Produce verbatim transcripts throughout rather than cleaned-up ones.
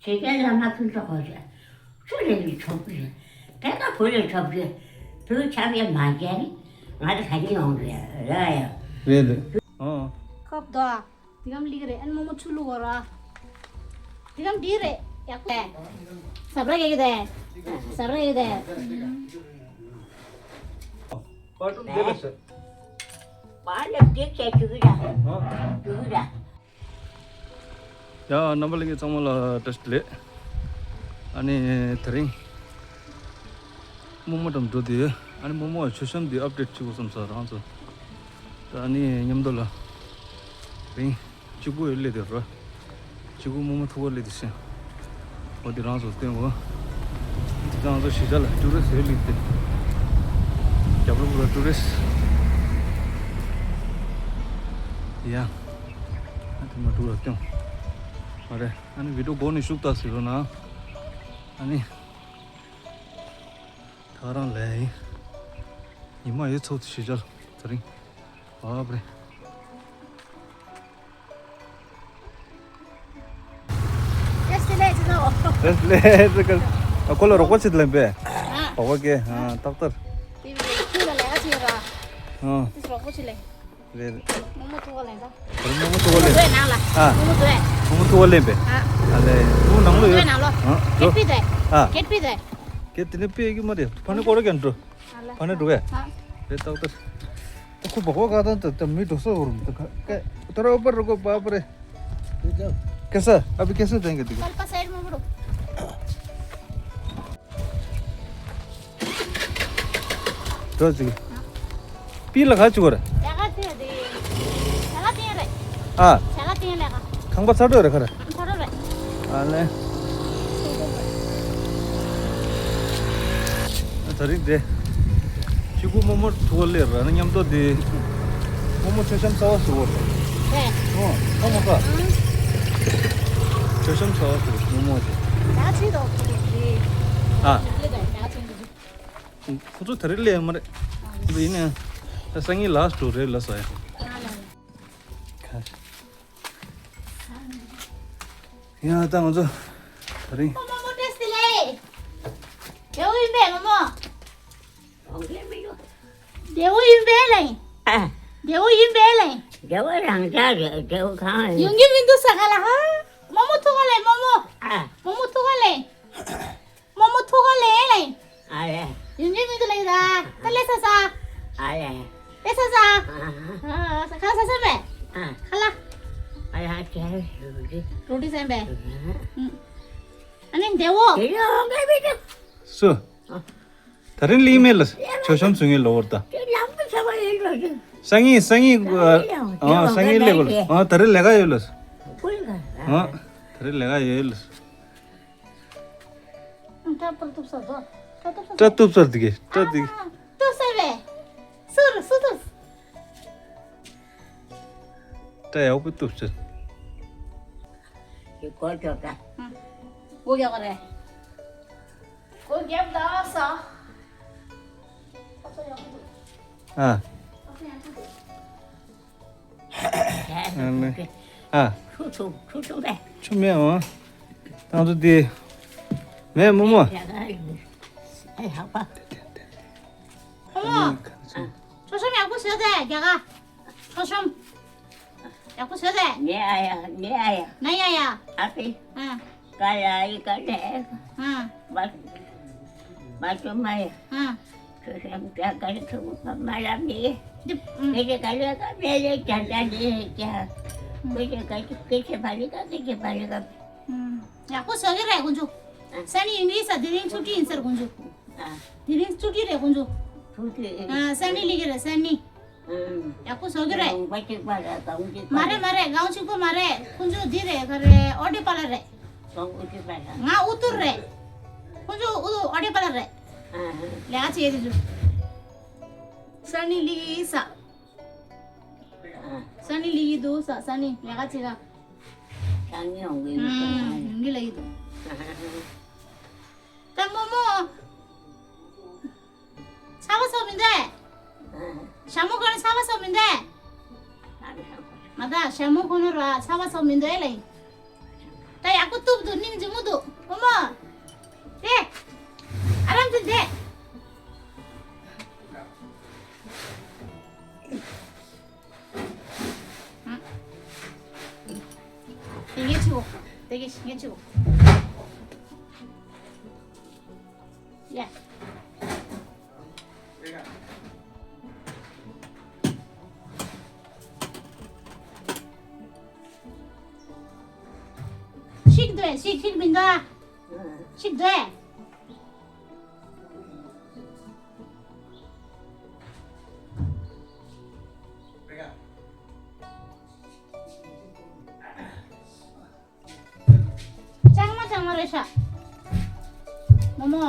དེ་གའི་བླ་མ་ཕུན་ཚོགས་ཧོ་ཟེར། སུ་ལས་ནི་ཆོག་གི་རེད། དེ་ག་བུ་ལས་ཆོག་གི། བུ་ཆགས་ཡ་མ་བྱས་ནི་ང་ཚོ་ག་ནས་ཡོང་གི་རེད་ཡ། རེད་རེད། ཨོ། ཁོབ་དོ། དེ་གམ་ལིག་རེད། ཨན་མོ་མོ་ཆུ་བླུག་གོ་ར། དེ་གམ་འདི་རེད། ཡག་པོ། ཟབ་ར་ཡོད་དེ། ཟབ་ར་ཡོད་དེ། པར་ཏུམ་དེ་རེད་ཟེར། པར་ལ་དེ་བྱས་བཅུག་གི་ར། ཨོ། བཅུག་གི་ར། ཡ། རྣམ་པ་ལྷན་རྒྱས་ཚང་མ་ལ་བཀྲ་ཤིས་བདེ་ལེགས། ཨ་ནི་དེ་རིང་རྨོ་མོ་འགྲམ་འགྲོ་དུས། ཨ་ནི་རྨོ་མོ་མཆོད་བཤམས་འདི་ཨབ་ཌེཊ་བྱེད་དགོས་བསམ་ས་རང་ཚོ། ད་ཨ་ནི་མཉམ་དུ་ལ་རིང་གཅིག་པུ་ཡོད་སླེབས་དེ་རོ། གཅིག་པུ་རྨོ་མོ་ཐུག་པ་སླེབས་དེ་ཤེས། འོ་དེ་རང་ཚོ་སྟོན་གོ། དེ་ད་ང་ཚོ་གཞིས་ཆགས་ལ་ཊུ་རི་སི་ཊི་ཡོད་སླེབས་དེ། རྒྱབ་ལོགས་ལ་ཊུ་རི་སི་ཊི་ཡ། ཨ་དེ་མ་འགྲོ་ལ་སྟོན། ཨ་རེ། ཨ་ནི་བི་ཌིའོ་འགོ་ནས་ཤུགས་ཏག་ཟེར་རོ་ན། ཨ་ནི་ད་རང་ལས་ཡིན། ཉི་མ་ཡོད་ཚོད་དུ་ཞེ་ཅར་དེ་རིང་། བབ་རེ། ལེས་ལེས་ལེས་ཀར། ཨ་ཁོ་ལ་རོགས་པ་བྱེད་ལེན་པས། ཨ། རོགས་པ་ཀེ། ཨ་ཏག་ཏར། དེ་བི་ཁྱོད་ལ་ལས་ཀ་བྱེད་ར། ཨ། དེ་རོགས་པ་བྱེད་ལེ། རེད་རེད། རྨོ་མོ་ཐུག་པ་ལེན་ད། རྨོ་མོ་ཐུག་པ་ལེན། རྨོ་མོ་ནང་ལ། ཨ། རྨོ་མོ་ཐུག་པ། རྨོ་མོ་ཐུག་པ་ལེན་པས། ཨ། ཨ་ལེ། རྨོ་མོ་ནང་ལོགས་ཡོད། རྨོ་མོ་ཐུག་པ་ལེན། ཨ། གེ་ཊི་པི་དེ། ཨ། གེ་ཊི་པི་དེ། གེ་ཊི་ནས་པི་ཡི་གི་མ་རེད། ཕ་ནི་ཀོ་ར་གན་འགྲོ། ཨ་ལེ། ཕ་ནི་འགྲོ་གས། ཨ། རེད་ཏག་ཏག། ཁོ་བ་གོ་ག་དང་ད་མི་འགྲོ་ས་འོར་མི་ད་ཁ་ཀ་ད་ར་ཨོ་པར་རོ་གོ་པ་པ་རེད། ཀེ་ས། ཨ་བི་ཀེ་ས་དེང་གི་དེ་ག། འགྲོ་ཅིག། པི་ལ་ག་ཅིག་གོ་རེད། ལས་ཀ་བྱེད་དེ། ལས་ཀ་བྱེད་རེད། ཨ། ལས་ཀ་བྱེད་ལས་ཀ། ཁང་པ་ཚ་འགྲོ་རེད་ཁ་རེད། ཚ་འགྲོ་རེད། ཨ་ལེ། ཨ་ད་རིང་དེ། གཅིག་པུ་རྨོ་མོ་ཐུག་པ་སླེབས་ར་ན་མཉམ་དུ་དེ། རྨོ་མོ་མཆོད་བཤམས་གསར་པ་བཟོ་བ་རེད། རེད། ཨོ། ཨོ་མ་ཁ། མཆོད་བཤམས་གསར་པ་བཟོ་རྨོ་མོ་དེ། ད་ཕྱིན་ཏོ་ཁོ་ཚོ་དེ། ཨ། ད་ཕྱིན་ཏོ། ཁོ་ཚོ་ད་རེས་སླེབས་ཡོད་མ་རེད། འདི་ཡིན་ནའང་ད་སང་ཉིན་ལ་སི་ཊི་རེད་ལ་ས་ཡ། ཁ་ཤས། ཡ་ད་ང་ཚོ་ད་རིང་། རྨོ་མོ་བཀྲ་ཤིས་བདེ་ལེགས། བདེ་པོ་ཡིན་པས་རྨོ་མོ། བདེ་པོ་ཡིན་པས་ལེ། ཨ། བདེ་པོ་ཡིན་པས་ལེ། བདེ་པོ་རང་ཅག་རེད། བདེ་པོ་གང་རེད། ཡོང་གི་མི་འདུག་ས་ག་ལ་ཧ། རྨོ་མོ་ཐུག་ག་ལེ་རྨོ་མོ། ཨ། རྨོ་མོ་ཐུག་ག་ལེ། རྨོ་མོ་ཐུག་ག་ལེ་ལེ། ཨ་ལེ། ཡོང་གི་མི་འདུག་ལེ་ད། ད་ལེ་ས་ས། ཨ་ལེ། ལེ་ས་ས། ཨ། ཨ་ས་ཁ་ས་ས་མེ། ཨ། ཁ་ལ། ཨ་ལེ་ཨ་ཅེ་རུ་ཏི། རུ་ཏི་སེམས་པས། ཨ། ཨ་ནི་འདེ་བོ། དེ་ཡོང་གི་མི་འདུག་སུ། ཨ། ད་རིང་ལིང་མེད་ལ་མཆོད་བཤམས་ཚུགས་ངེས་ལོ་བར་ད། དེ་ལམ་དུ་ཆ་བ་ཡིན་འགྲོ་ཞིག་སང་ཉིན་སང་ཉིན། ཨ་སང་ཉིན་སླེབས་དགོས་ལ། ཨ་ད་རིང་ལས་ཀ་ཡོད་ལ། ཨ་ད་རིང་ལས་ཀ་ཡོད་ལ། སྐྲ་གཏུབ་ས་དོ། སྐྲ་གཏུབ་ས་དོ། སྐྲ་གཏུབ་ས་དེ་གས་སྐྲ་དེ་གས། ཨ་གཏུབ་ས་རེད། སུ་རུ་སུ་གཏུབ། སྐྲ་ཡག་པོ་གཏུབ་ས། ཡི་གོ་ཅོ་ཀ། གོ་རྒྱག་ག་རེད། གོ་རྒྱབ་ད་ས། ཨ། ཨ་ནི། ཨ། ཆུ་ཆུ་ཆུ་ཆུ་མེད། ཆུ་མེད་འོ། ཏང་ཚོ་དེ། མེད་རྨོ་མོ། ཨེ་ཧ་པ། རྨོ་མོ། ཆུ་ཆུ་མེད་གོ་ཟེར་ཏེ་རྒྱ་གར། ཁོ་ཤོམ། ཡག་པོ་བཟོས་ཏེ། ནེ་ཨ་ཡ་ནེ་ཨ་ཡ། ན་ཡ་ཡ། ཨ་ཕི། ཨ། ཀ་ལ་ཡི་ཀ་ལེ། ཨ། མ། མ་ཅོ་མ་ཡ། ཨ། ཁོ་ཤོམ་ཀ་ཀ་ལེ་ཁོ་མ་ལ་མི། འདི། ཨ། ཀེ་ཀ་ལེ་ཀ་མེ་ལེ་ཅ་ཅ་ལེ་ཅ། ཨ། ཀེ་ཀ་ཀེ་ཀེ་ཕ་ལི་ཀ་ཀེ་ཀེ་ཕ་ལི་ཀ། ཨ། ཡག་པོ་བཟོ་གི་རེད་ཀུན་འཇུ། ཨ། སང་ཉིན་ཡིན་གི་ས་དེ་རིང་ཆུ་ཊི་ཡིན་ཟེར་ཀུན་འཇུ། ཨ། དེ་རིང་ཆུ་ཊི་རེད་ཀུན་འཇུ། ཆུ་ཊི། ཨ། སང་ཉིན་ལི་གི་རེད་སང་ཉིན། ཨ། ཡག་པོ་བཟོ་གི་རེད། གང་པ་གཅིག་པ་རེད་གང་གཅིག་པ་མ་རེད་རེད། མ་རེད་མ་རེད་གང་གཅིག་པ་མ་རེད། ཁོང་ཚོ་འདི་རེད་ག་རེ་ཨོ་ཌི་པ་ལ་རེད། གང་གཅིག་པ་རེད། ང་ཨུ་ཏུར་རེད། ཁོང་ཚོ་ཨུ་ཨོ་ཌི་པ་ལ་རེད། ཨ། ལས་ཀ་བྱེད་དེ་ཚོ། སང་ཉིན་ལི་གི་ས། ཨ། སང་ཉིན་ལི་གི་འདུག་ས་སང་ཉིན་ལས་ཀ་བྱེད་ག་སང་ཉིན་ཡོང་གི་ཡོད་ས། ཨ། ཡོང་གི་ལ་ཡི་འདུག་ཨ། ད་རྨོ་མོ། ཆར་པ་ཚོགས་མི་འདུག་ཨ། ཞྭ་མོ་ཁོ་ན་ཆར་པ་ཚོགས་མི་འདུག་མ་ད་ཞྭ་མོ་ཁོ་ན་ར་ཆར་པ་ཚོགས་མི་འདུག་ཨེ་ལེ། ད་ཡག་པོ་གཏུབ་འདུག་སྙིང་རྗེ་མོ་འདུག་བུ་མོ། དེ། ཨ་རམ་ཅན་དེ། དེ་ངས་ཆུ་བོ། དེ་གིས་ངས་ཆུ་བོ། ཡ། ཤིག་འདོད། ཤིག་ཤིག་མི་འདོད། ཤིག་འདོད། ལྕང་མ་ལྕང་མ་རེད་ཤག་མོ་མོ།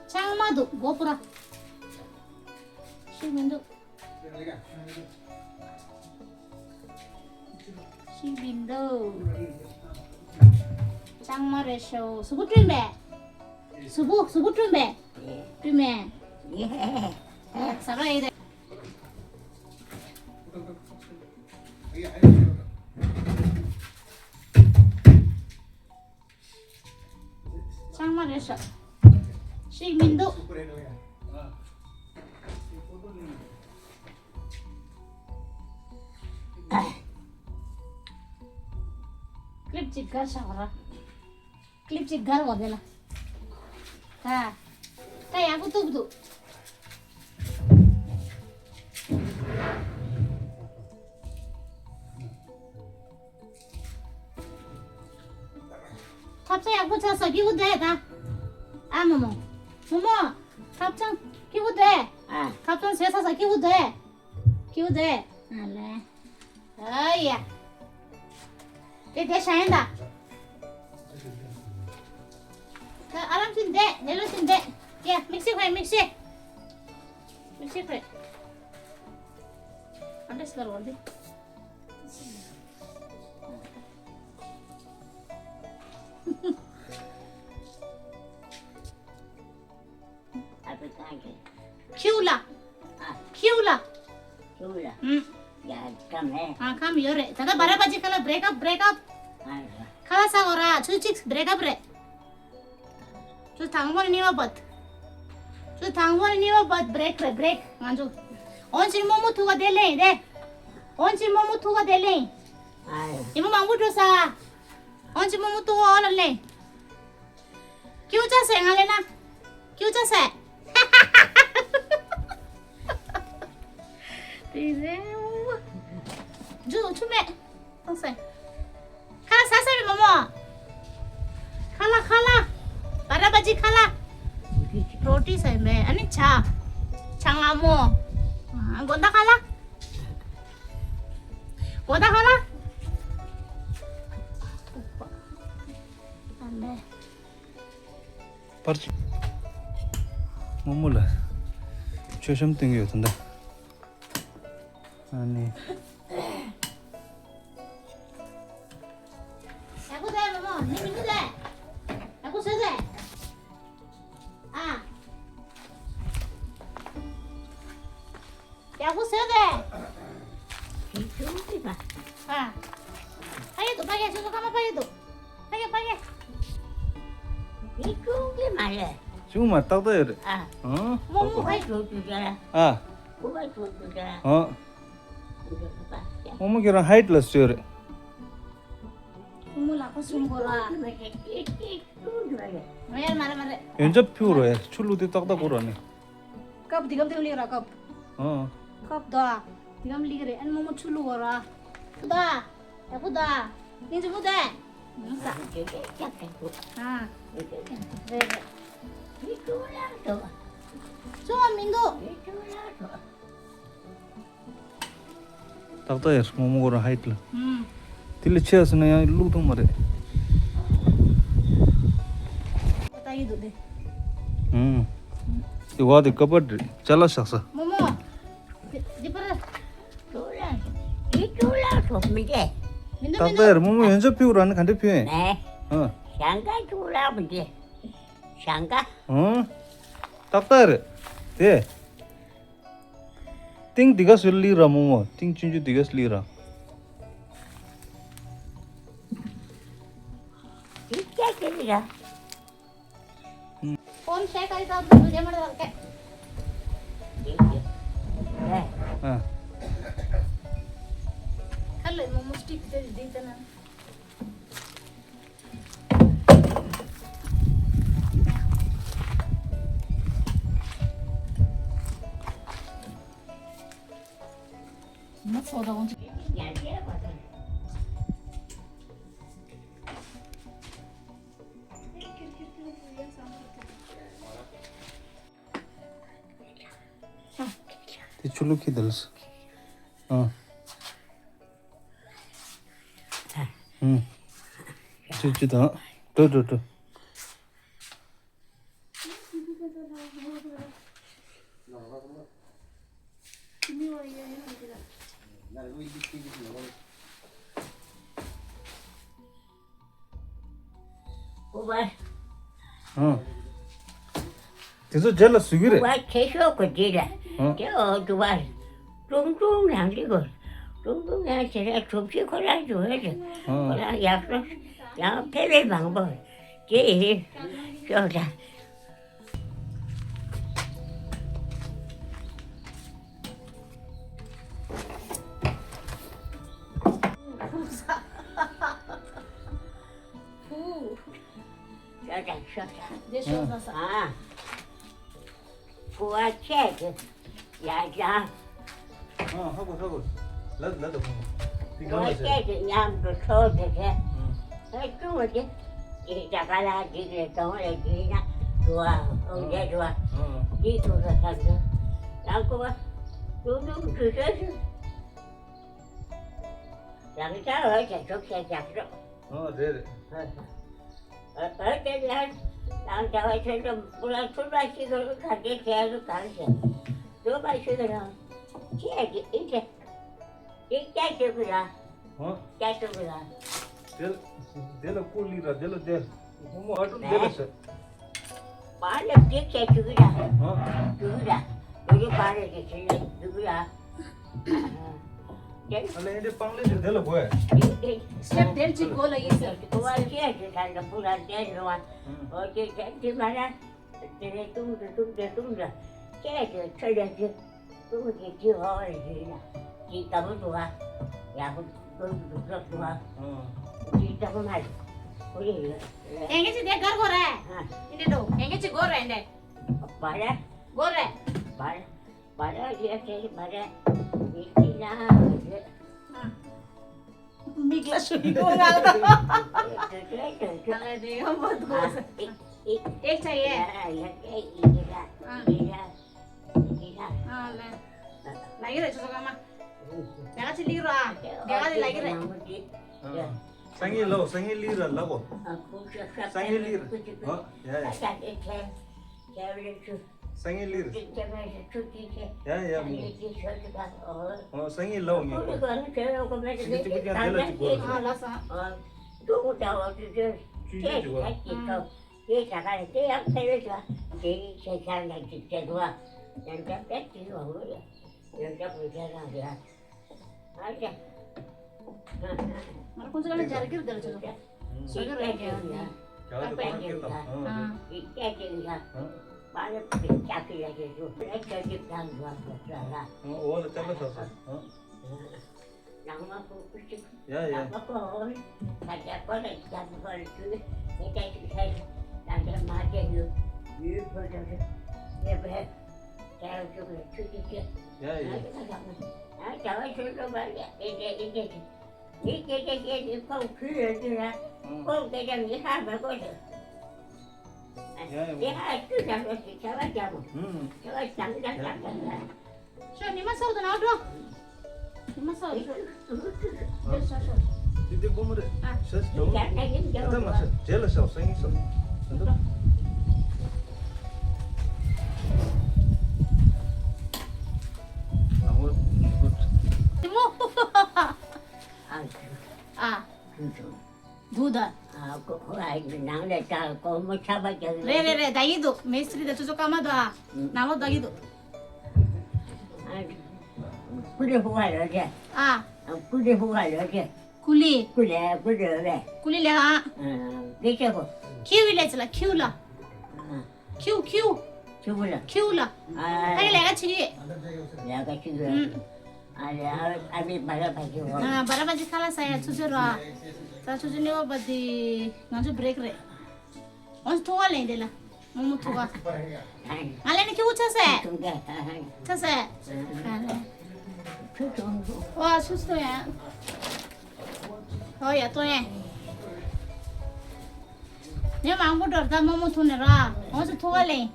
ལྕང་མ་འདུག་སྒོ་ཕུ་ར། ཤིག་མི་འདུག་ཤིག་མི་འདུག་ལྕང་མ་རེད་ཤག་གཟུགས་པོ་བཀྲུས་མེད། གཟུགས་པོ་གཟུགས་པོ་བཀྲུས་མེད། བཀྲུས་མེད། ཟ་ག་ཡིན་དེ། ལྕང་མ་རེད་ཤག་ཤིག་མི་འདུག་ཀླིབ་ཅིག་དགར་ཤག་ར། ཀླིབ་ཅིག་དགར་བ་དེ་ལ། ད། ད་ཡག་པོ་གཏུབ་འདུག་ཐབ་ཚང་ཡག་པོ་ཆགས་སོང་། སྐྱིད་པོ་འདུག་ད། ཨ་མོ་མོ། མོ་མོ། ཐབ་ཚང་སྐྱིད་པོ་འདུག་ཨ། ཐབ་ཚང་བཟོས་ཚར་སོང་། སྐྱིད་པོ་འདུག་སྐྱིད་པོ་འདུག་ཨ་ལེ། ཨ་ཡ། དེ་དེ་ཤ་ཡིན་ད། ད་ཨ་རམ་ཤིན་དེ། ལེ་ལོ་ཤིན་དེ། ཡ་མིག་སི་ཁོས་མིག་སི། མིག་སི་ཁོས། ཨ་འདྲ་སི་ལ་རོལ་དེ། ཁྱིའུ་ལ། ཨ། ཁྱིའུ་ལ། ཁྱིའུ་ལ། ཨུམ། ཡ་ཀམ་ཧེ། ཨ་ཀམ་ཡོད་རེད། ད་ལྟ་བ་ར་བ་ཇི་ཁ་ལ་བྷི་རེག་ཨབ། བྷི་རེག་ཨབ། ཨ། ཁ་ལག་ཟ་དགོས་ར། ཆུ་ཚོད་གཅིག་བྷི་རེག་ཨབ་རེད། ཆུ་ཚོད་དང་པོ་ནས་གཉིས་པ་བར། ཆུ་ཚོད་དང་པོ་ནས་གཉིས་པ་བར་བྷི་རེག་རེད། བྷི་རེག་ང་ཚོ། འོན་ཀྱང་རྨོ་མོ་ཐུག་ག་དེ་ལེན་དེ། འོན་ཀྱང་རྨོ་མོ་ཐུག་ག་དེ་ལེན། ཨ། ཉི་མ་མང་པོ་འགྲོ་ས། འོན་ཀྱང་རྨོ་མོ་ཐུག་ག་ཨོ་ལ་ལེན། ཀྱུ་ཅག་སེ་ང་ལེ་ན། ཀྱུ་ཅག་སེ། དེ་རེད། འཇུ་ཆུ་མེད། ཏོག་སེ། ཁ་ལག་ཟ་ས་རེད་མོ་མོ། ཁ་ལག་ཁ་ལག་བ་ར་བ་ཇི་ཁ་ལག་རོ་ཊི་ཟ་མེད། ཨ་ནི་ཇ། ཇ་མངར་མོ། ཨ་དགོང་དག་ཁ་ལག་དགོང་དག་ཁ་ལག་ཨ་ལེ། པར་ཅིག་རྨོ་མོ་ལ་མཆོད་བཤམས་སྟོན་གྱི་ཡོད་ད་ལྟ། ཨ་ནི། ཡག་པོ་བསྡད་རྨོ་མོ། ནི་མི་འདུག་བསྡད། ཡག་པོ་བཟོས་བསྡད། ཨ། ཡག་པོ་བཟོས་ཏེ། དེ་ཆུང་གི་མ། ཨ། ཕ་གི་འདུག་ཕ་གི་ཆུང་ཆུང་ཀ་མ་ཕ་གི་འདུག་ཕ་གི་ཕ་གི་དེ་ཆུང་གི་མ་རེད། ཆུང་མ་ཏག་ཏག་ཡོད་རེད། ཨ། ཨང་། རྨོ་མོ་ཕ་གི་ཆུང་ཆུང་ཅན། ཨ། ཁུ་པ་ཆུང་ཆུང་ཅན། ཨང་། ཁུ་པ་ཆུང་ཆུང་ཅན། རྨོ་མོ་ཁྱེད་རང་ཧའིཊ་ལ་སུ་ཡོད་རེད། རྨོ་མོ་ལག་པ་གསུམ་དགོས་ར། མ་རེད་མ་རེད་མ་རེད། ཡོན་ཆབ་ཕུལ་རོགས་ཡ། ཆུ་བླུགས་དེ་ཏག་ཏག་དགོས་ར་ནི། ཀབ་འདི་གམ་དེ་གམ་ལིག་ར་ཀབ། ཨ། ཀབ་དོ། འདི་གམ་ལིག་རེད། ཨན་རྨོ་མོ་ཆུ་བླུག་གོ་ར། ཀུ་དོ། ཡ་ཀུ་དོ། ནི་ཆུ་བླུག་དེ། ཨ། རེད་རེད། ཆུ་བ་མི་འདུག་ཏག་ཏག་ཡར་རྨོ་མོ་ཁོ་རང་ཧའིཊ་ལ། ཨུམ། དེ་ལས་ཆེ་ཡ་སོང་ན་ཡང་བླུག་ཐུབ་མ་རེད། ད་ཡི་འདུག་དེ། ཨུམ། དེ་བ་དེ་ཀ་པར་རེད། ཅ་ལག་བཞག་ས། རྨོ་མོ། དེ་དེ་པར། མི་འདུག་ཏག་ཏག་ཡར་རྨོ་མོ་ཡོན་ཆབ་ཕུལ་ར་ནི་ག་འདྲ་ཕུལ་ཡིན། ཨ། ཞང་ཀ་ཆུ་བླུག་མི་འདུག་ཞང་ཀ་ཨང་། ཏག་ཏག་རེད། དེ། ཏིང་འདི་ག་སུ་ལི་ར་མོ་མོ། ཏིང་ཆུང་ཆུང་འདི་ག་སུ་ལི་ར། ཁྱེད་ཀྱི་ར། ཕོན་ཤེ་ཀ་ཡི་ད་དུ་རེ་མར་ལ་ཀེ། ཨ། ཁ་ལེ་མོ་མོ་སི་ཊིག་དེ་དེ་དེ་ན། མ་ཚོ་ད་འོང་། དེ་ཆུ་ལུག་ཁྱི་དེ་ལ་སོ། ཨ། ཨུམ། ཆུ་ཆུ་དང་། འགྲོ་འགྲོ་འགྲོ། ཨང་། དེ་ཚོ་རྗེས་ལ་བཟོ་གི་རེད། ཁྱེད་ཤོག་གི་རྗེས་ལ། ཨང་། དེ་འོ་དུ་བ། ཀྲུང་ཀྲུང་རང་ལི་གོ། ཀྲུང་ཀྲུང་ཡང་བྱེད་ར་གྲུབ་ཆེ་ཁོ་རང་འགྲོ་ཡ་རེད། ཨང་། ཁོ་རང་ཡག་པོ། ཡང་ཕེབས་པའི་མང་པོ། དེ་ཤོག་ད། ཤོག་དང་ཤོག་དང་། འདི་ཤོག་ས་ས། ཨ། ཀུ་བ་ཆད་དེ། ཡ་ཡ། ཨ་ཧ་གོ་ཧ་གོ། ལ་ལ་དང་ཧ་གོ། དེ་ཀུ་བ་གང་ལ་ཆད་དེ་མཉམ་དུ་འཚོ་དེ་དེ། ཨ། ཨ་ཀྲུང་བ་དེ། དེ་ད་ག་ལ་དེ་དེ་གཏོང་ལ་དེ་ན་དུ་བ། ཨོ་དེ་དུ་བ། ཨ། དེ་དུ་བ་ས་དེ། ཡང་ཀུ་བ། ཀྲུང་ཀྲུང་ཀྲུང་ཀྲུང་ཀྲུང་། ཡང་ཅག་འོ་ཅག་ཅོག་ཅག་ཅག་ཅོག་ཨོ་རེད་རེད། ཨོ་ཨོ་དེ་ལ་ཡང་ཅག་བ་ཆོས་ཀྱི་བུ་ལ་ཚུར་པ་ཞིག་གི་རུ་ཁ་དེ་ཅག་རུ་གང་ཞིག་ཚུར་པ་ཞིག་གི་རང་ཅག་གི་ཨིན་ཅག་ཅག་ཅག་ཅོག་གི་ར། ཨོ། ཅག་ཅོག་གི་ར། དེ་ལ་དེ་ལ་ཀུ་ལི་ར་དེ་ལ་དེ་ལ་ཧོ་མོ་ཨ་ཀྲུག་དེ་ལ་ཟེར། པཱ་ལགས་འདི་ཁྱེད་ཞུ་གི་ར། ཨ། ཞུ་གི་ར། ལོ་རྒྱུས་པཱ་ལགས་ཀྱི་ཁྱེད་ལ་ཞུ་གི་ར། ཨ་ལས་འདི་པང་ལས་ཀྱི་དེ་ལ་གོ་ཡ། སྐྱབས་དེར་གཅིག་གོ་ལ་ཡིན་ཟེར། ཀོ་བ་ཁྱེད་ཀྱི་ད་ལ་བུ་ར་དེ་ལ་བ། ཨ། འོ་དེ་དེ་དེ་མ་ར། དེ་ནས་ཏུང་དུ་ཏུང་དུ་ཏུང་དུ། ཁྱེད་ཀྱི་ཚོད་ལ་ཅི། ཏུང་གི་ཅི་ཧོ་ལ་ཅི་ན། ཅི་ལྟ་བུ་འདུག་ག་ཡག་པོ་འདུག་འདུག་འདུག་ག་ཅི་ལྟ་བུ་མ་རེད། ཁོ་རེ་ཡོད། དེང་གི་ཅི་དེ་གར་གོ་རེད། ཨ། ཨིན་དེ་འདུག་དེང་གི་ཅི་གོ་རེད་འདི། བ་རེད། གོ་རེད། བ་རེད། བ་རེད་ཡོད་ཟེར་བ་རེད། མི་ཅི་ན་རེད། ཨ། མིག་ལ་ཞུ་ཡི་གོ་ང་ལ། དེ་དེ་དེ་དེ། ཨ་ལས་དེ་ཡང་མ་འདུག་ཨ། ཨེ་ཨེ། ཨེ་ཆ་ཡེ། ཡ་ཡ་ཨེ་ཨེ་ཡ། ཨ། ཨེ་ཡ། ཨེ་ཡ། ཨ་ལས། ལ་ཡི་རེ་ཆུ་ཚོད་སྐར་མ། ཡ་ག་ཅི་ལིག་ར། ཡ་ག་ཅི་ལ་ཡི་རེ། ཨ། སང་ཉིན་ལོ་སང་ཉིན་ལིག་ར་ལ་གོ། སང་ཉིན་ལིག་ར། ཨ་ཡ་ཡ། ཨེ་ཆ་ཡེ། སང་ཉིན་ལིར། ཡ་ཡ་མོ། ཨོ་སང་ཉིན་ལའོ་ངས་གོ། ཅི་ཅི་ཅི་ཅི་དེ་ལ་ཅི་གོ། ཨ་ལ་སང་། ཨ། ཅུ་ཅི་ཅི་གོ། ཨ། དེ་ཡང་ཕལ་ཆེར་དེ་ཡང་ཁྱེད་ཆ་ནས་ཅིག་བྱེད་དགོས། ཡང་བསྐྱར་དེ་ཡོང་གི་ཡང་བསྐྱར་བུ་ཁྱེད་རང་རེད། ཨ་ཅེ། ང་ཁོང་ཚོ་ལ་སྦྱར་གྱི་རེད་དེ་ལ་ཆོག་ཆོག་བཟོ་གི་རེད་ཀྱང་ནི། རྒྱ་གར་དུ་གོང་ཁེལ་དང་། ཨ། ཨ། ཨ། འོ་ལ་ཅ་ལ་ས་ས། ཨ། ཡ་ཡ། ཡ་ཡ། མི་སྐད་ཆ་བཤད་ནི་ཁོང་ཁུལ་ཡོད་དུས་ལ། ཨང་། ཁོང་སྐད་ཆ་མི་ཧ་མ་གོ་ཞིག་ཡ་ཡ། དེ་ཧ་ཅུ་ཞབས་བྲོ་ཞིག་བྱ་བ་རྒྱག་མོ། ཨང་། བྱ་བ་ཞང་ཞང་ཞང་ཞང་ཞང་། ཤོ་ཉི་མ་སོགས་དང་ནང་འགྲོ། ཉི་མ་སོགས་ཤོ། དེ་ཤོ་ཤོ། དེ་དེ་སྒོ་མོ་རེད། ཨ། ཤ་ཞིག་འགྲོ། ད་མ་ཤ་རྗེས་ལ་ཤ་སང་ཉིན་ཤ། ད་འགྲོ། ཨ་མོ། ཉི་མ། ཉི་མ། ཨ། ཨ། འདུག་ད། ཨ་ཁོ་ཁོ་ཨ་ནང་ལ་ད་སྒོར་མོ་ཆ་བ་རྒྱག་རེད་རེད་རེད། ད་ཡིན་འདུག་མེ་སི་རི་ད་ཆུ་ཚོད་སྐར་མ་ད། ཨ། ནང་ལོགས་ད་ཡིན་འདུག་ཨ། ཀུ་རེ་ཧུ་བ་ལོ་ཅེ། ཨ། ཨ་ཀུ་རེ་ཧུ་བ་ལོ་ཅེ། ཀུ་ལི། ཀུ་ལི་ཀུ་ལི་ཝེ། ཀུ་ལི་ལེ་ཨ། གེ་ཆེ་པོ། ཁྱིའུ་ལེ་ཅི་ལ་ཁྱིའུ་ལ། ཁྱིའུ་ཁྱིའུ། ཁྱིའུ་ལ། ཁྱིའུ་ལ། ཨ་ཧེ་ལེ་ག་ཆི་གི། ལེ་ག་ཆི་གི། ཨ་ལེ་ཨ་ཨ་མི་བ་ར་བ་ཅི་ཧོ། ཨ་བ་ར་བ་ཅི་ཁ་ལ་ས་ཡ་ཆུ་ཆུ་ར། ད་ཆུ་ཆུ་ནི་བ་བ་དི་ང་ཚོ་བྷི་རེག་རེད། ཨོ་ཐུ་བ་ལེན་དེ་ལ། མོ་མོ་ཐུ་བ། ང་ལེན་ཁྱི་བུ་ཆ་སེ། ཆ་སེ། ཨ་ལེ། ཨོ་ཆུ་སོ་ཡ། ཨོ་ཡ་ཏོ་ཡ། ཉི་མ་མང་པོ་འགྲོ་ད་མོ་མོ་ཐུ་ནི་ར། ཨོ་ཆུ་ཐུ་བ་ལེན།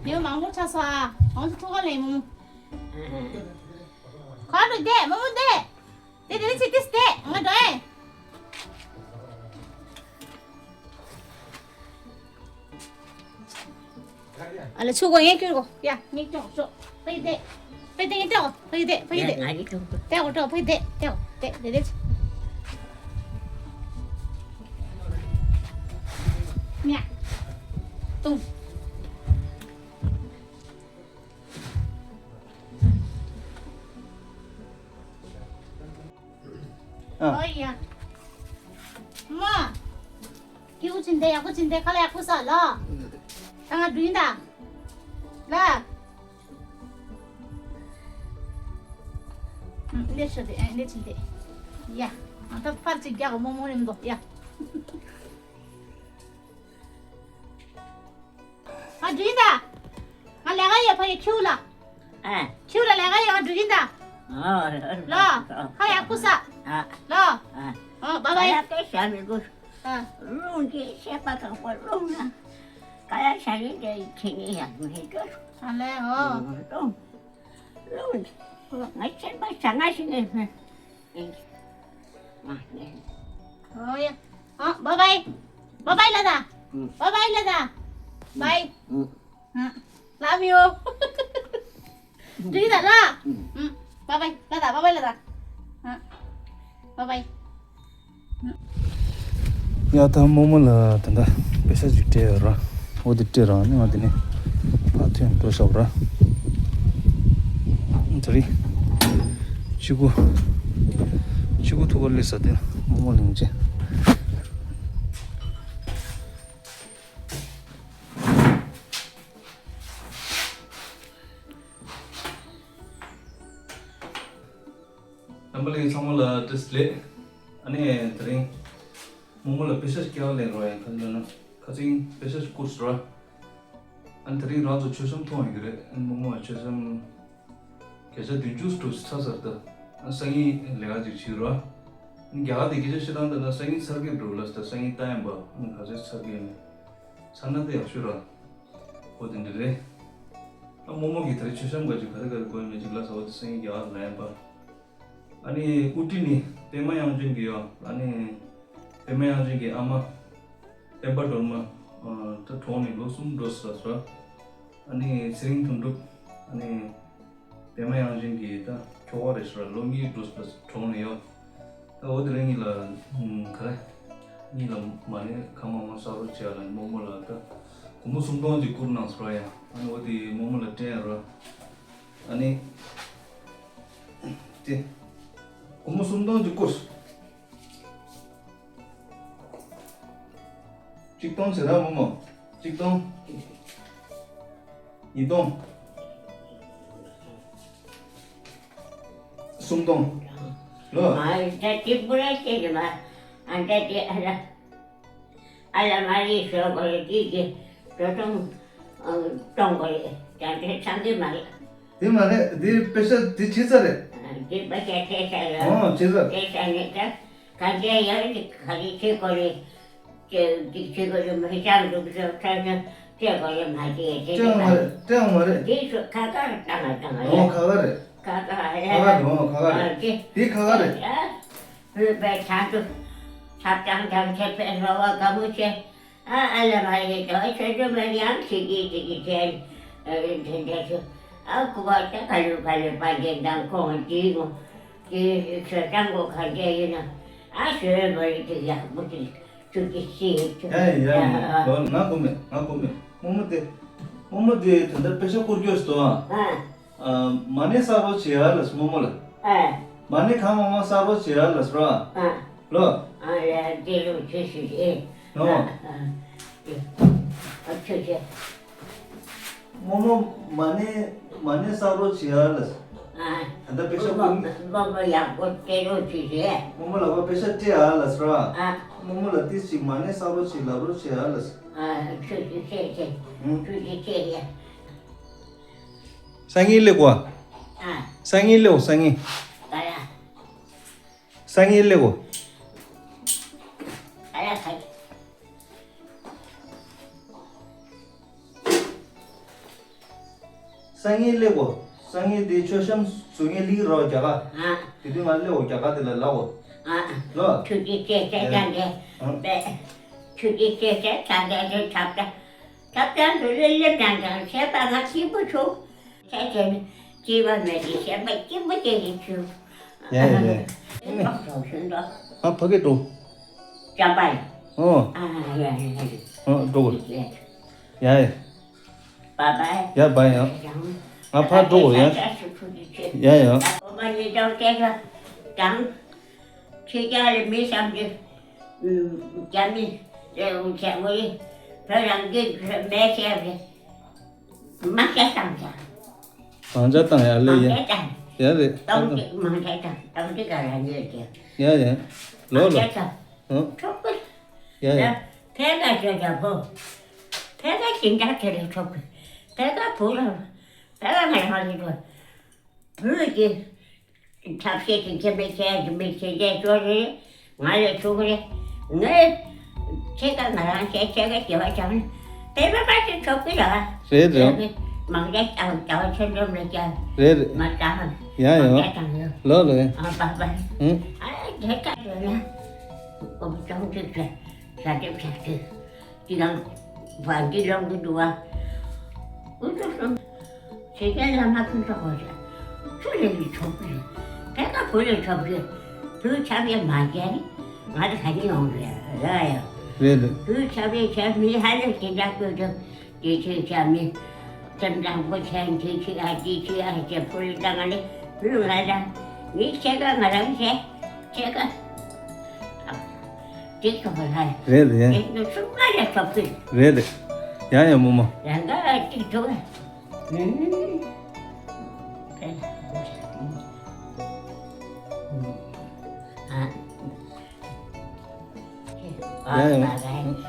ཉི་མ་མང་པོ་ཆ་སོ་ཨ། ཨོ་ཆུ་ཐུ་བ་ལེན་མོ་མོ། ཁ་ལོ་དེ་མོ་མོ་དེ། དེ་དེ་ཚེ་དེ་སྟེ་ང་འགྲོ་ཨེ། ཨ་ལ་ཆུ་གོ་ངས་ཁྱོད་གོ་ཡ་ངས་ཀྱོག་ཀྱོག་ཕ་ཡི་དེ། ཕ་ཡི་དེ་ངས་ཏེ་གོ་ཕ་ཡི་དེ་ཕ་ཡི་དེ། ཡ་ང་ཡི་ཀྱོག་ཏེ་གོ་ཏེ་གོ་ཕ་ཡི་དེ་ཏེ་གོ་ཏེ་དེ་དེ་ཚེ། མྱ། ཏུང་། ཨ། ཨོ་ཡ། མ། སྐྱིད་པོ་བྱིན་ཏེ་ཡག་པོ་བྱིན་ཏེ་ཁ་ལག་ཡག་པོ་ཟ་ལ། ད་ང་འགྲོ་ཡིན་ད། ལ། ཨུ་ལེ་ཤོ་དེ་ཨ་ལེ་བྱིན་ཏེ། ཡ། ང་ད་ཕར་ཅིག་རྒྱག་མོ་མོ་རིམ་གོ་ཡ། ང་འགྲོ་ཡིན་ད། ང་ལས་ཀ་ཡོད་ཕ་ཡི་ཁྱིའུ་ལ། ཨ། ཁྱིའུ་ལ་ལས་ཀ་ཡོད་ང་འགྲོ་ཡིན་ད། ཨ། ལོ། ཁ་ཡག་པོ་ཟ། ཨ། ལོ། ཨ། ཨ་བ་བའི། ཁ་ཡག་པོ་ཟ་མི་དགོས། ཨ། རླུང་གིས་ཤེས་པ་གང་པོ་རླུང་ན། ཁ་ཡག་ཟ་ཡིན་དེ་ཁྱེད་ནི་ཡང་མི་འགྲོ། ཨ་ལེ་ཨོ། རླུང་། རླུང་། ང་ཁྱེད་པ་ཟ་ང་ཞིག་ནས་ཧེ། ཨོ་ཡ། ཨ། བ་བའི། བ་བའི་ལ་ད། ཨུ། བ་བའི་ལ་ད། བའི། ཨུ། ཨ། Love you། འགྲིག་ད་ལ། ཨུ། བ་བའི་ལ་ད་བ་བའི་ལ་ད། ཨ། བ་བའི། ཡ་ད་རྨོ་མོ་ལ་ད་ལྟ་པེ་ཤ་ཅིག་སྤྲད་ཡོད་ར། འོ་དེ་སྤྲད་ར་ནི་ང་དེ་ནས་ཕར་ཐོན་འགྲོ་ཤག་ར། དེ་རིང་ཕྱི་གུ་ཕྱི་གུ་ཐུག་པ་སླེབས་ས་དེ་རྨོ་མོ་གླིང་ཆེན། རྣམ་པ་ལྷན་རྒྱས་ཚང་མ་ལ་བཀྲ་ཤིས་བདེ་ལེགས། ཨ་ནི་དེ་རིང་རྨོ་མོ་ལ་པེ་ཤ་སྐྱེལ་ལེན་རོགས་ཡིན། ག་ལེན་ན་ཁ་ཚིག་པེ་ཤ་ཞིག་བསྐུར་སོང་ར། ཨ་ནི་དེ་རིང་རང་ཚོ་མཆོད་བཤམས་མཐོང་ཡོང་གི་རེད། ཨ་ནི་རྨོ་མོ་ལ་མཆོད་བཤམས་བརྒྱ་ཆ་བདུན་ཅུ་འགྲོ་ཚར་ཚར་ད། ཨ་ནི་སང་ཉིན་ལས་ཀ་ཅིག་བྱེད་ར། ཨ་ནི་རྒྱ་གར་དེ་སྐད་ཆ་བཤད་སྟངས་ད་ན་སང་ཉིན་ཚར་གི་འགྲོ་ལ་ད་སང་ཉིན་ལྟ་ཡིན་པ། ཨ་ནི་ག་ཚོད་ཚར་གི་ཡིན་ཚར་ན་ད་ཡག་ཤོས་ར། འོ་དེ་འདྲ་རེད། ཨ་རྨོ་མོ་གིས་ད་རེས་མཆོད་བཤམས་ག་ཅིག་ག་རེ་ག་རེ་དགོས་མེད་ཅིག་ལ་ཟ་བ་དེ་སང་ཉིན་རྒྱ་གར་ལ་ཡིན་པ། ཨ་ནི་དབུ་ཁྲིད་ནི་པད་མ་དབྱངས་ཅན་གྱི་ཡོད། ཨ་ནི་པད་མ་དབྱངས་ཅན་གྱི་ཨ་མ་སྤེན་པ་སྒྲོལ་མ། ཨ་ད་གྲོངས་ནས་ལོ་གསུམ་འགྲོ་ས་ར། ཨ་ནི་ཚེ་རིང་དོན་གྲུབ། ཨ་ནི་པད་མ་དབྱངས་ཅན་གྱི་ད་ཁྱོ་ག་རེད་ཤག་ར། ལོ་གཉིས་འགྲོ་ས་གྲོངས་ནས་ཡོད། ད་འོ་དེ་རིང་གཉིས་ལ་ག་རེ་གཉིས་ལ་མ་ཎི་ཁ་མང་མང་བསགས་རོགས་བྱས་ལ་རྨོ་མོ་ལ་ད་སྒོར་མོ་སུམ་སྟོང་ཅིག་བསྐུར་གནང་སོང་ར་ཡ། ཨ་ནི་འོ་དེ་རྨོ་མོ་ལ་སྤྲད་ཡ་ར། ཨ་ནི། དེ། སྒོར་མོ་སུམ་སྟོང་ཅིག་བསྐུར། གཅིག་སྟོང་བྱེད་ར་རྨོ་མོ། གཅིག་སྟོང་། ཉིས་སྟོང་། སུམ་སྟོང་། ལོ། མ་ད་གཅིག་པུ་ར་བྱེད་ཀྱི་མ། ཨ་ད་དེ་ཨ་ལ། ཨ་ལ་མ་རེད་ཞོག་གོ་རེད་དེ་དེ་འགྲོ་སོང་། གཏོང་དགོས་རེད། ད་དེ་ཚང་གི་མ་རེད། དེ་མ་རེད། དེ་པེ་ཤ་དེ་བྱེད་ས་རེད། དེ་པེ་ཤ་བྱེད་ས་ཡོད། ཨོ་བྱེད་ས། བྱེད་ས་ནས་ད་ག་འདྲ་ཡོད་རེད། ག་རེ་བྱེད་དགོས་རེད། དེ་དེ་བྱེད་དགོས་རེད། མི་ཤང་འགྲོ་གི་ཤོག་ཁྲ་ཤང་བྱེད་དགོས་རེད། མ་བྱེད་བྱེད་སྤྲད་ཡོང་མ་རེད། སྤྲད་ཡོང་མ་རེད། དེ་ཤོག་ཁ་ཁ་རེད། ད་ང་ད་ང་ཨོ་ཡ་ཁ་ཁ་རེད། ཁ་ཁ་རེད། ཁ་ཁ་རེད། ཨོ་ཁ་ཁ་རེད། དེ་དེ་ཁ་ཁ་རེད། བོད་པའི་དྲང་དུ་ཐབ་ཐང་དང་ཆད་པའི་རོ་བ་དགའ་མོ་ཆེ། ཨ་ཨ་ལ་མ་ཡེ་དོ་ཆོས་ཆོས་མེད་ཡང་ཁྱེད་ཀྱིས་དེ་གི་དྲན་དེ་འདྲ་ཆུ་ཨ་ཀུ་བ་ད་ག་ལུ་ག་ལུ་པ་འདྲེན་དང་ཁོང་དེའི་ངོ་དེ་ཆོས་དྲང་གོ་ག་འདྲ་ཡིན་ན་ཨ་ཆོས་མ་ཡེ་དེ་ཡག་པོ་དེ་ཆུ་གི་སི་ཆུ་ཡ་ཡ་ཡ་ཡ་ཡ་ལོ་ང་ཀུ་མེད་ང་ཀུ་མེད་རྨོ་མོ་དེ་རྨོ་མོ་དེ་ད་ལྟ་པེ་ཤ་བསྐུར་རྒྱུ་ཟེར་དོ་ཨ། ཨ། མ་ཎི་བསགས་རོགས་བྱེད་ཡ་ལ་སོ་རྨོ་མོ་ལ། ཨ། མ་ཎི་གང་མང་མང་བསགས་རོགས་བྱེད་ཡ་ལ་སོ་ར། ཨ། ལོ། ཨ་ཡ་དེ་རུ་ཆེ་ཤོས་ཨེ། ནོ། ཨ་ཨ་ཨ་ཆོས་ཆེ། རྨོ་མོ་མ་ཎི་མ་ཎི་བསགས་རོགས་བྱེད་ཡ་ལ། ཨ། ད་ལྟ་པེ་ཤ་རྨོ་ཀུན། རྨོ་མོ་ཡག་པོ་སྤྲད་རོགས་བྱེད་ཤེས། རྨོ་མོ་ལག་པ་པེ་ཤ་སྤྲད་ཡ་ལ་སོ་ར། ཨ། རྨོ་མོ་ལ་ཏིས་ཅིག་མ་ཎི་བསགས་རོགས་བྱེད་ལབ་རོགས་བྱེད་ཡ་ལ། ཨ་ཆོས་ཆེ་ཆེ་ཆེ། ཨུ། ཆོས་ཆེ་ཆེ་ཡ། སང་ཉིན་སླེབས་གོ། ཨ། སང་ཉིན་སླེབས་འོ་སང་ཉིན། ཨ་ཡ། སང་ཉིན་སླེབས་གོ། ཨ་ཡ་ཁ། སང་ཉིན་སླེབས་གོ། སང་ཉིན་དེ་མཆོད་བཤམས་བཟོ་མཁན་སླེབས་རོགས་རྒྱ་གར། ཨ། དེ་དུས་ང་སླེབས་འོ་རྒྱ་གར་དེ་ལ་ལབ་འོ། ཨ། ལོ། ཆུ་ཏི་ཏི་ཏི་ཏི་ཏི། ཨ། པེ། ཆུ་ཏི་ཏི་ཏི་ཏི་ཏི་ཏི་ཐབ་ད། ཐབ་ད་དུ་ལེ་ལེ་དང་དང་བྱས་པ་ང་སྐྱིད་པོ་བྱུང་། ཁྱེད་ཀྱིས་ནི་སྐྱིད་པ་མེད་དེ་ཞེན་པ་སྐྱིད་པོ་དེ་ཡིན་ཚུལ། ཡ་ཡ་ཡ། ཨེ་ལོག་འགྲོ་ཤིན་ཏུ། ཨ་ཕ་གི་འགྲོ། ཅམ་པ་ཡིན། ཨོ། ཨ་ཡ་ཡ་ཡ། ཨོ་འགྲོ་གོ། ཡ་ཡ། ཡ་ཡ། བ་བ། ཡ་བ་ཡ། ཡང་། ང་ཕར་འགྲོ་གོ་ཡ། ཡ་ཡ། ཨོ་མ་ཉི་ལྕོག་སྐད་ཆ་དང་། ཁྱེད་ཅག་ལ་མི་བསམ་གྱི། རྒྱ་མི་རེ་འོང་བྱས་ངོ་ཡི་བོད་རང་གི་མེད་བྱས་རེད། མ་བྱས་བཏང་བྱ། མང་ཆ་བཏང་ཡ་ལེ་ཡ། མང་ཆ་བཏང་། ཡ་རེད། སྟོང་གཅིག་མང་ཆ་བཏང་སྟོང་གཅིག་ག་ལ་ཉེར་གྱི། ཡ་ཡ། ལོ་མང་ལོ། ཆ་བཏང་། ཧུ། ཁྲོག་པོ། ཡ་ཡ། ཕལ་སྐད་ཤོད་བྱ་ཕོ། ཕལ་སྐད་ཞིང་ཆགས་ཆེ་རེད་ཁྲོག་པོ། ཕལ་སྐད་བུ་ར། ཕལ་སྐད་ང་རང་ཧ་ལས་འགྲོ། བུ་གི། ཐབས་ཤེས་ཀྱི་ཁྱིམ་པའི་ཁྱེད་ཀྱི་མི་ཁྱེད་ཀྱི་ཅོ་རེ། ང་ལས་ཆུང་རེ། ངས་ཁྱེད་ཀ་ང་རང་བཤད་ཁྱེད་ཀ་སྐྱེ་བ་ཅང་། དེ་བས་མ་ཞིག་ཆོག་གི་ར། རེད་རེད། མང་ཆེ་ཅང་ཅང་ཆོན་འགྲམ་ལ་ཅང་། རེད་རེད། མ་ཅང་། ཡ་ཡ། མང་ཆེ་ཅང་ཡོད། ལོ་ལོ་ཡ། ཨ་པ་པ། ཨུ། ཨ་དེ་ལྟ་ཡོད་ན། ཀོ་ཅང་ཅིག་ཅེ། ཤ་དེབ་ཤ་དེབ། དེ་རང་བ་འདི་ལོང་གི་འདུག་བ། ཨུ་ཚུགས་སོང་། ཚེ་རྒྱལ་ལ་མ་ཕུན་ཚོགས་པ་ཞིག་ཚུར་ལས་ལས་ཆོག་གི་རེད། ཕལ་སྐད་བུ་ལས་ཆོག་གི་རེད། བུ་ཆབ་ཡས་མ་རྒྱལ་ནི་ང་ཚོ་ག་ནས་ཡོང་རེད་ལ་ཡ། རེད་རེད། བུ་ཆབ་ཡས་ཆབ་མི་ཧ་ལས་དེ་འདྲ་བཀོད་དུ་དེ་ཆོས་ཆབ་མི་སེམས་ཙམ་པོ་ཆེན་དེ་ཆོས་ཨ་དེ་ཆོས་ཨ་ཅེ་ཕུ་ལི་ཏང་ལེ་བུ་ང་ལ་མི་ཁྱེད་ཀ་ང་རང་བྱས་ཁྱེད་ཀ་དེ་ཆོག་གི་ལ་ཡ། རེད་རེད། དེ་ནི་སུ་ང་ལ་ཆོག་གི་རེད། རེད་རེད། ཡ་ཡ་མོ་མོ། རང་ག་ཅིག་ཐུག་ཨ། ཡ་ཡ།